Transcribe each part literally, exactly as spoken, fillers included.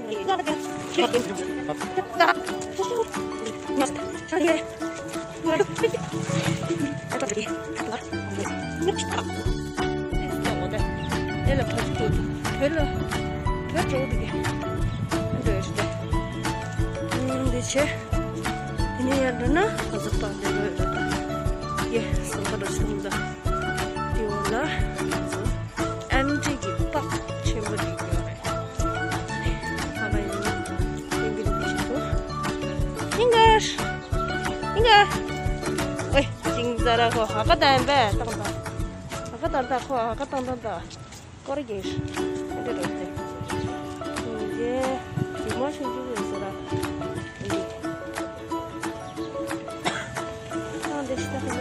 ཨེ་ལ་ཕ་ཚུ་འགྲོ་འདུག་བོད་ལ་བོད་འགྲོ་འདུག་གི། འགྲོ་ཡོད་རེད་དེ། ཨ་འདི་བྱས། དེ་ནས་ཡར་འགྲོ་ན་ང་ཚོ་པགས་འདི་འགྲོ་ཡོད་རེད་ད། ཡེ་སང་ཁ་འགྲོ་ཞིག་འདུག་དེ་འོག་ལ་ང་ཚོ་ཨེམ་ཌི་གི་པགས་ཆེན་པོ་ཞིག་ཡོད་རེད། ཨ་ཁ་ཡིན་ན་ཡིན་གི་རེད་ཞིག་འདུག་ཡིན་གར། ཡིན་གར། ཨོའི། ཅིང་ཙ་ར་ཁོ་ཧ་ག་དང་པས་བཏང་དང་། ཧ་ག་དང་དང་ཁོ་ཧ་ག་དང་དང་དང་། སྐོར་རྒྱས། ཨ་འདྲ་རེད་དེ། ཡེ། རི་མོ་ཆུང་ཆུང་ཡོད་ཟེར་ར། ཨེ། ཨ་འདྲ་ཞིག་ད་ཁོ་ལ།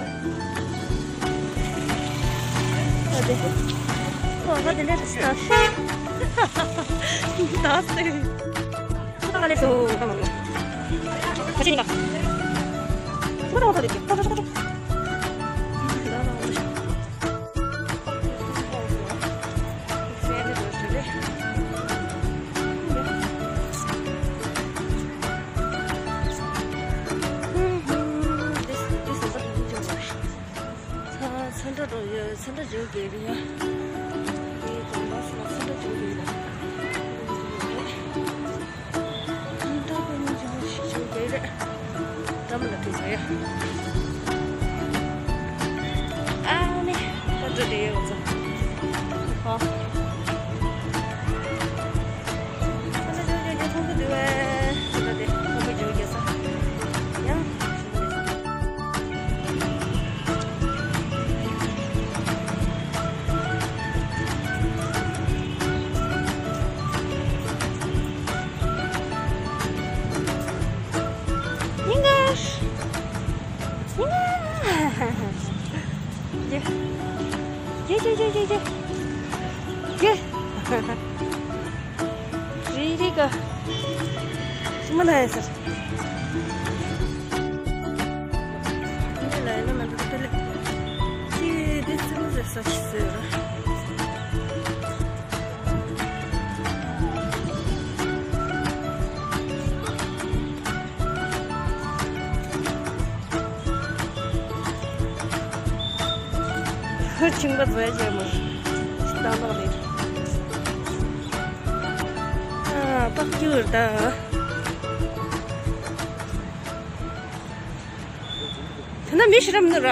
ཨ་འདྲ། ཁོ་ཧ་འདི་འདྲ་ཞིག་ད། ད་སེ། ཁོ་ད་ག་ལེ་སོ། ཁ་མ་མ། ཁ་ཆེ་ཉི་མ། ཁོ་ད་འོང་ས་འདི་ཁྱེད། ཁོ་ཁོ་ཁོ་ཁོ། ཚ་ཚ་འདྲ་འགྲོ་ཡོད། ཚ་འདྲ་འཇོག་དགོས་རེད་ཡ། དེའི་དགོན་པ་སོགས་ཚ་འདྲ་འཇོག་དགོས་ཡོད། ད་དཔེ་མི་སྲིད་པ་ཞིག་བྱུང་བསྡད་རེད། འགྲམ་ལ་དེ་བྱས་ཡ། ཨ་ནི་ད་འགྲོ་བསྡད་ཡོད་ཙང་། ཧོ། ད་ནི་ཇོ་ཇོ་ཇོ་ཚོང་ཁུ་འདུག་བས། ད་དེ་ཚོང་ཁུ་ཇོ་རྒྱག་ས་ཡང་། ཉིན་ག་ཉིན་ག་ཡེ་ཡེ་ཡེ་ཡེ་ཡེ་ཡེ། རི་རི་ག་ཞིམ་མ་ན་ཡ་ཟེར། འདི་ལ་ཡིན་ན་མ་འདུག་ཏུ་ལེ། ཅི་འདི་ཙི་མ་ཟེར་ས་ཞིག་ཟེར། ཁྱིམ་པ་བཟོས་བྱས་མོ། ཏག་ཏག་རེད། ཨ། པགས་སྐྱུར་ད། དེ་ན་མི་ཤི་རམ་ནི་ར།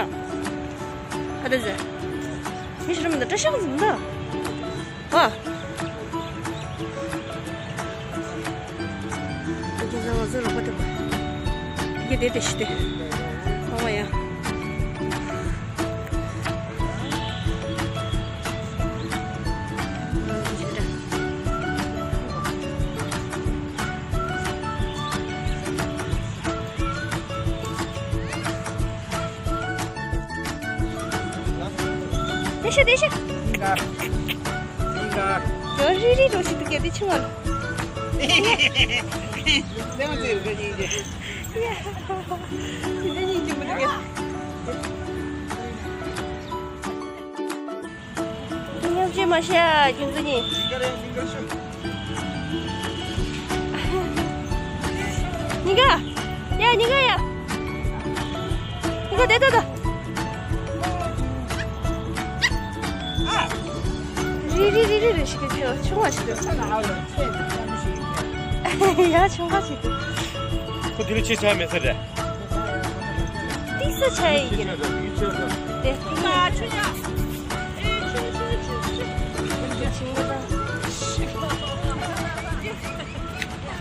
ཨ་དེ་ཟེ། མི་ཤི་རམ་ནི་བཀྲ་ཤིས་ཟིན་ད། ཨ། ཨ་ཅག་ང་ཚོ་རོགས་པ་དེ། ཡེ་དེ་དེ་ཤི་དེ། ཨ་མ་ཡ། དེ་ཤི་དེ་ཤི། ཡིན་ག་ཡིན་ག་ཡོ་རི་རི་རོ་ཤི་དུ་གེ་དེ་ཆུང་བ། ལེ་མ་ཚེ་རུ་ག་ཡིན་གེ། ཡ། དེ་ནས་ཡིན་གྱི་མི་འདུག་གེ། ཉམས་བཅོས་མ་བྱས་ཨ། རྒྱུ་མཚན་ནི། ཉིན་ག་ཡ། ཉིན་ག་ཡ། ཉིན་ག་དེ་ད་ད། རི་རི་རི་རི་རི་ཞིག་གི་ཆུང་བ་ཞིག་འདུག་ཡ་ཆུང་བ་ཞིག་འདུག་ཁོ་དེ་ལ་ཆེ་ཆ་མེད་ས་རེད། ཏིག་ས་ཆ་ཡི་གི་རེད། དེ་ཏིག་ས་ཆ་ཡ།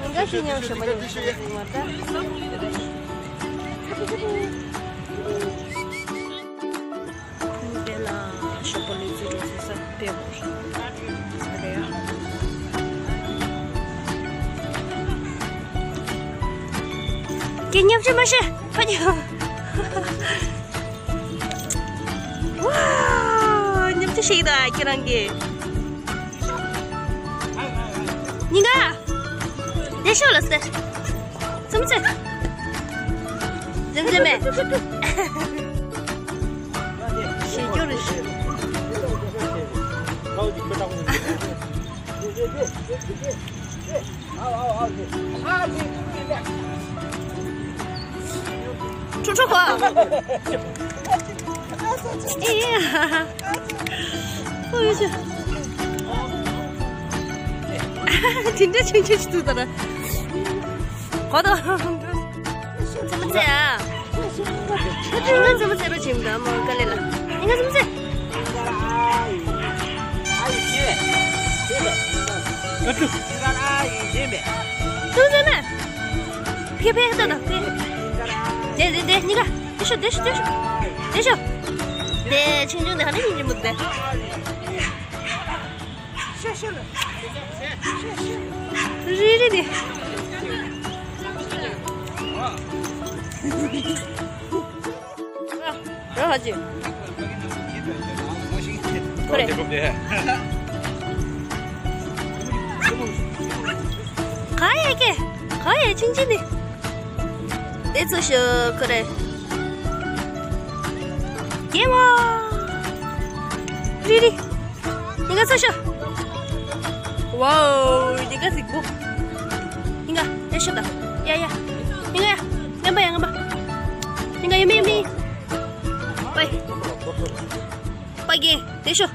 ཉིན་ག་ཤི་ཉམས་ཤི་མ་ཉམས་ཤི་མ་ད། དེ་ལ་ཞོགས་པ་ལས་རྩེད་འགྲོ་ཟེར་ས་དེ་བོ་རེད་ཡ། ཀྱེ་ཉམས་ཆེ་མ་ཤེས་ཕ་ཉོ། ཝ། ཉམས་ཆེ་ཞིག་ད་ཁྱེད་རང་གི། ཉིན་ག་དེ་ཤོག་ལ་སྟེ། ཙམ་ཙེ། ཙམ་ཙེ་མེད། ཞེ་སྐྱོ་རེད་ཤི། ཁྲོ་ཁྲོ་གོ། ཨེ་ཡ། ཨོ་ཡོ་ཤི། དེ་འདྲ་ཆུང་ཆུང་ཞིག་འདུག་ད་ར། གོ་ད། ཚེ་མ་ཚེ་ཨ། ང་ཚེ་མ་ཚེ་རོ་ཆེན་མོ་དང་མོ་དཀའ་ལས་ལ། ཨེ་ང་ཚེ་མ་ཚེ། ཨ་ཏུ། ཏུ་ཟེར་ན། ཕེ་ཕེ་ལྟ་དང་ཕེ། དེ་དེ་དེ་གཉིས་ཀ། དེ་ཤོ་དེ་ཤོ་དེ་ཤོ། དེ་ཤོ། དེ་ཆུང་ཆུང་དེ་ཧ་ནི་ཡིན་གྱི་མི་འདུག་དེ། རི་རི་དེ། ར་ཧ་ཅི། ཁོ་རེ། ག་ཡེ་ཀེ། ག་ཡེ་ཆིང་ཆིང་ནི། དེ་ཚོ་ཤོ་ཁོ་རེ། ཀེ་མོ། རི་རི། ཉིན་ག་ཚོ་ཤོ། ཝའོ། ཉིན་ག་གཟིགས་པོ། ཉིན་ག་དེ་ཤོ་ད། ཡ་ཡ། ཉིན་ག་ཡ། ངན་པ་ཡ་ངན་པ། ཉིན་ག་ཡ་མི་ཡ་མི། པའི། པ་གེ་དེ་ཤོ།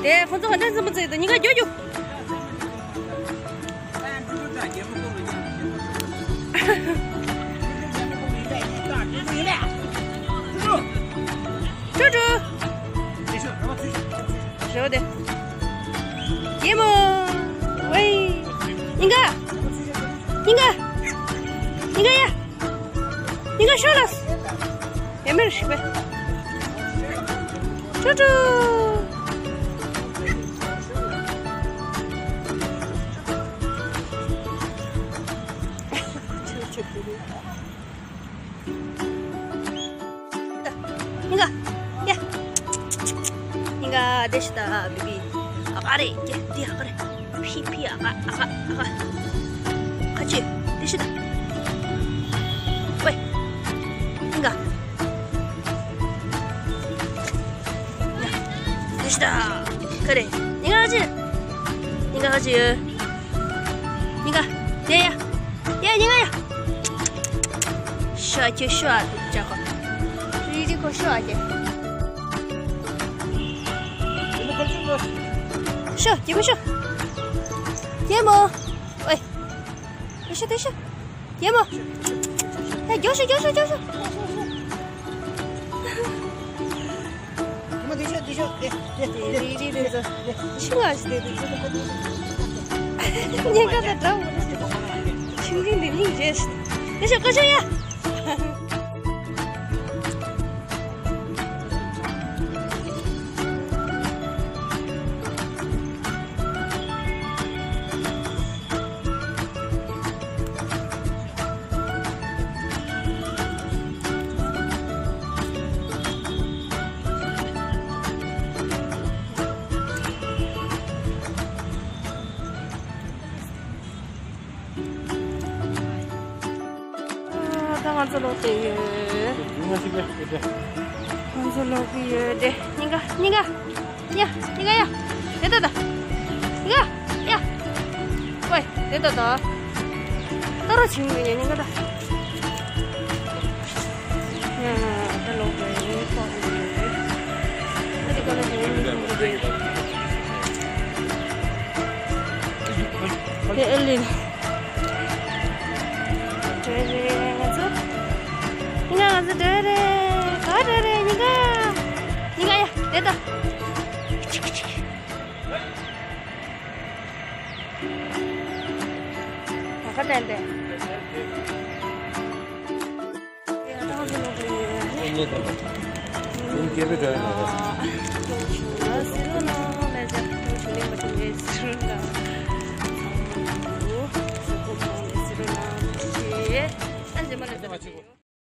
དེ་ཁོང་ཚོ་ག་འདྲ་འཛིན་པ་ཚོ་ཡོད་དོ་ཉིན་ག་རྒྱོ་རྒྱོ། ཀྲུ་ཀྲུ། རེ་བ་དེ། ཡེ་མོ། ཝེ། ཉིན་ག་ཉིན་ག་ཉིན་ག་ཡ། ཉིན་ག་ཤོ་ལ། ཡ་མེར་ཤི་བེ། ཀྲུ་ཀྲུ། ཉིན་ག་ཡ། ཉིན་ག་དེ་ཤི་ད་བི་བི། ཨ་ཀ་རེ་ཀེ་དེ་ཨ་ཀ་རེ། ཕི་ཕི་ཨ་ཀ་ཨ་ཀ་ཨ་ཀ་ཁ་ཆེ་དེ་ཤི་ད། ཝེ། ཉིན་ག་ཡ། དེ་ཤི་ད། ཁ་རེ། ཉིན་ག་ཁ་ཆེ། ཉིན་ག་ཁ་ཆེ་ཡོད། ཉིན་ག་དེ་ཡ། ཡ་ཉིན་ག་ཡ། ཤོ་ཨ་ཁྱོད་ཤོ་ཨ་དུ་ཅག་གོ། རི་རི་ཁོ་ཤོ་ཨ་ཁྱོད། ཤོ་ཀྱི་མོ་ཤོ། ཀྱི་མོ། ཨོའི། དེ་ཤོ་དེ་ཤོ། ཀྱི་མོ། ཧེ་རྒྱོ་ཤོ་རྒྱོ་ཤོ་རྒྱོ་ཤོ། རི་རི་རི་ཚོ་ཤི་བ་ཞིག་དེ་དུས་ཉེན་ཁ་དང་འདྲ་བོ་རེད། ཆུང་ཆུང་འདི་མིང་རྗེས་དེ་ཤོ་ཀ་ཤོ་ཡ། ཨ། ད་ང་ཚོ་ལོག་བསྡད་ཡོད། ང་ཚོ་ལོག་གི་ཡོད་དེ། ཉིན་ག་ཉིན་ག་ཡ། ཉིན་ག་ཡ། དེ་ལྟ་ད། ཉིན་ག་ཡ། ཝེ། དེ་ལྟ་ད། ད་རོ་ཆིང་མི་ཉན་ཉིན་ག་ད། ཡ། ད་ལོག་གི་ཡོད། ཁོག་ཡོད། ད་དེ་ག་ལ་ཡོད་ཉིན་ག་ད། དེ་ཨེ་ལི། འགྲོ་རེད་ང་ཚོ། ཉིན་ག་ང་ཚོ་འགྲོ་རེད། ག་འགྲོ་རེད་ཉིན་ག་ཉིན་ག་ཡ་དེ་ད། ག་ག་དྲན་དེ། ཡ་ད་ང་ཚོ་ལོག་འགྲོ་ཡོད། ཉིན་ག་ཉིན་ག་ཡ། ཉིན་ག་ཡ།